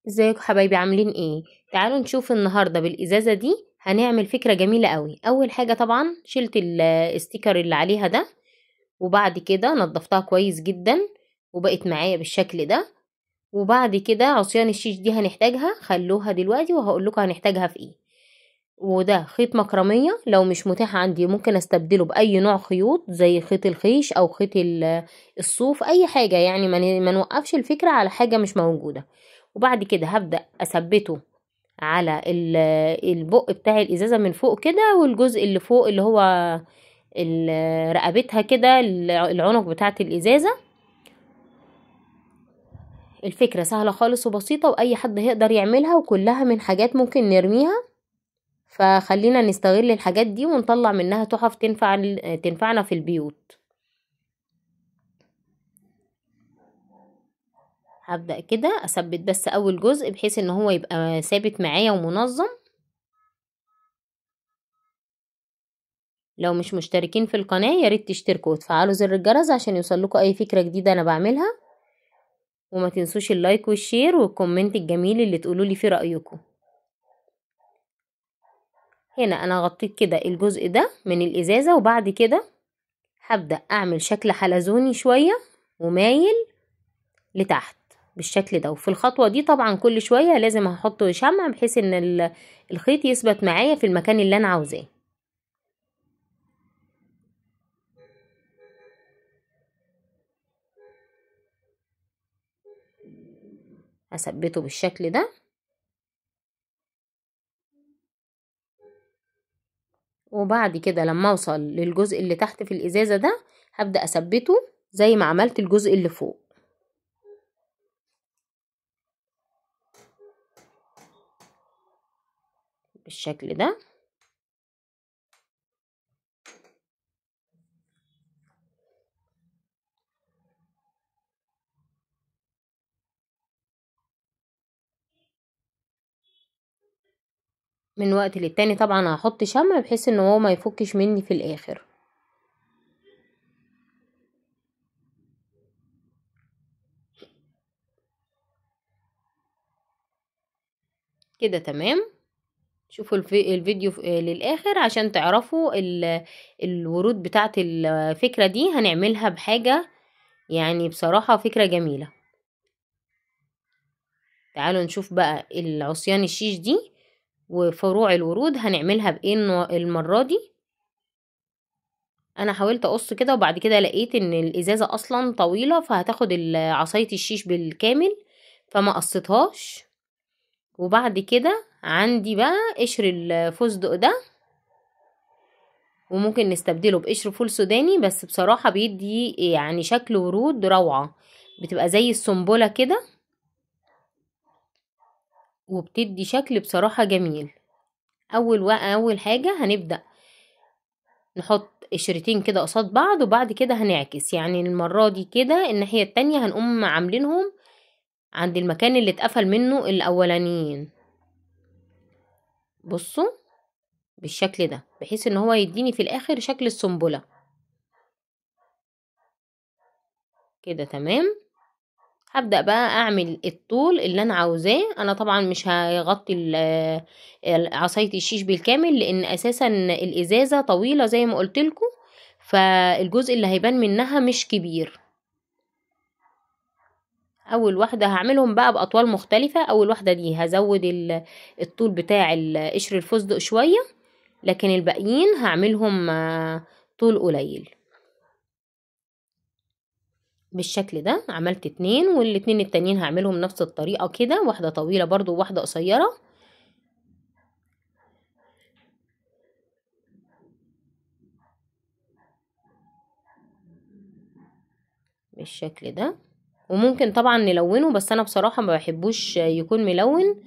ازيكم حبايبي، عاملين ايه؟ تعالوا نشوف النهارده بالازازه دي هنعمل فكرة جميلة قوي. اول حاجة طبعا شلت ال sticker اللي عليها ده، وبعد كده نضفتها كويس جدا وبقت معايا بالشكل ده. وبعد كده عصيان الشيش دي هنحتاجها، خلوها دلوقتي وهقول لكم هنحتاجها في ايه. وده خيط مكرميه، لو مش متاح عندي ممكن استبدله باي نوع خيوط زي خيط الخيش او خيط الصوف، اي حاجة يعني، ما نوقفش الفكرة على حاجة مش موجودة. وبعد كده هبدأ اثبته على البق بتاع الازازه من فوق كده، والجزء اللي فوق اللي هو رقبتها كده، العنق بتاعه الازازه. الفكرة سهلة خالص وبسيطة، واي حد هيقدر يعملها، وكلها من حاجات ممكن نرميها، فخلينا نستغل الحاجات دي ونطلع منها تحف تنفعنا في البيوت. هبدأ كده اثبت بس اول جزء بحيث ان هو يبقى ثابت معايا ومنظم. لو مش مشتركين في القناة يا ريت تشتركوا وتفعلوا زر الجرس عشان يوصلكوا اي فكرة جديدة انا بعملها، وما تنسوش ال like وال share وال comment الجميل اللي تقولوا لي فيه رأيكم. هنا انا غطيت كده الجزء ده من الازازة، وبعد كده هبدأ اعمل شكل حلزوني شوية ومايل لتحت بالشكل ده. وفي الخطوة دي طبعا كل شوية لازم هحط شمع بحيث ان الخيط يثبت معايا في المكان اللي انا عاوزاه. هثبته بالشكل ده، وبعد كده لما اوصل للجزء اللي تحت في الازازة ده هبدأ اثبته زي ما عملت الجزء اللي فوق. بالشكل ده. من وقت للتاني طبعا هحط شمع بحيث ان هو ما يفكش مني في الاخر. كده تمام. شوفوا الفيديو للآخر عشان تعرفوا الورود بتاعت الفكرة دي هنعملها بحاجة يعني بصراحة فكرة جميلة. تعالوا نشوف بقى العصيان الشيش دي وفروع الورود هنعملها بإيه المرة دي. أنا حاولت أقص كده وبعد كده لقيت إن الإزازة أصلا طويلة فهتاخد عصاية الشيش بالكامل فما قصتهاش. وبعد كده عندي بقى قشر الفستق ده، وممكن نستبدله بقشر فول سوداني، بس بصراحة بيدي يعني شكل ورود روعة، بتبقى زي السنبلة كده وبتدي شكل بصراحة جميل. اول حاجة هنبدأ نحط قشرتين كده قصاد بعض، وبعد كده هنعكس، يعني المرة دي كده الناحية التانية هنقوم عاملينهم عند المكان اللي اتقفل منه الاولانيين. بصوا بالشكل ده بحيث ان هو يديني في الاخر شكل السنبلة كده. تمام. هبدأ بقى اعمل الطول اللي انا عاوزاه. انا طبعا مش هغطي عصاية الشيش بالكامل لان اساسا الازازة طويلة زي ما قلت لكم، فالجزء اللي هيبان منها مش كبير. اول واحدة هعملهم بقى باطوال مختلفة. اول واحدة دي هزود الطول بتاع قشر الفستق شوية، لكن الباقيين هعملهم طول قليل بالشكل ده. عملت 2، والاتنين التانيين هعملهم نفس الطريقة كده، واحدة طويلة برضو وواحدة قصيرة. بالشكل ده. وممكن طبعا نلونه، بس انا بصراحة ما بحبوش يكون ملون،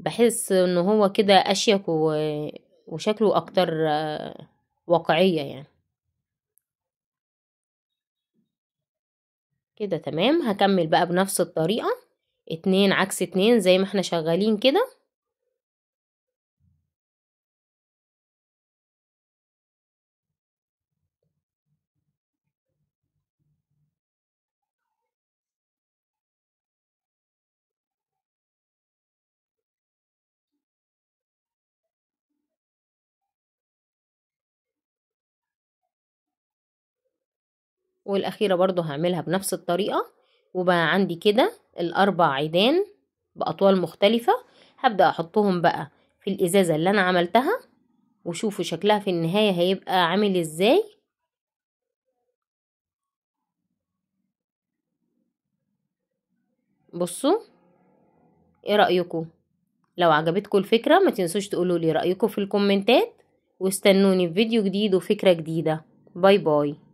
بحس ان هو كده اشيك وشكله اكتر واقعية يعني كده. تمام. هكمل بقى بنفس الطريقة، 2 عكس 2 زي ما احنا شغالين كده. والاخيرة برضو هعملها بنفس الطريقة. وبقى عندي كده الاربع عيدان باطوال مختلفة. هبدأ احطهم بقى في الازازة اللي انا عملتها، وشوفوا شكلها في النهاية هيبقى عامل ازاي. بصوا ايه رأيكم؟ لو عجبتكم الفكرة ما تنسوش تقولوا لي رأيكم في الكومنتات، واستنوني في فيديو جديد وفكرة جديدة. bye bye.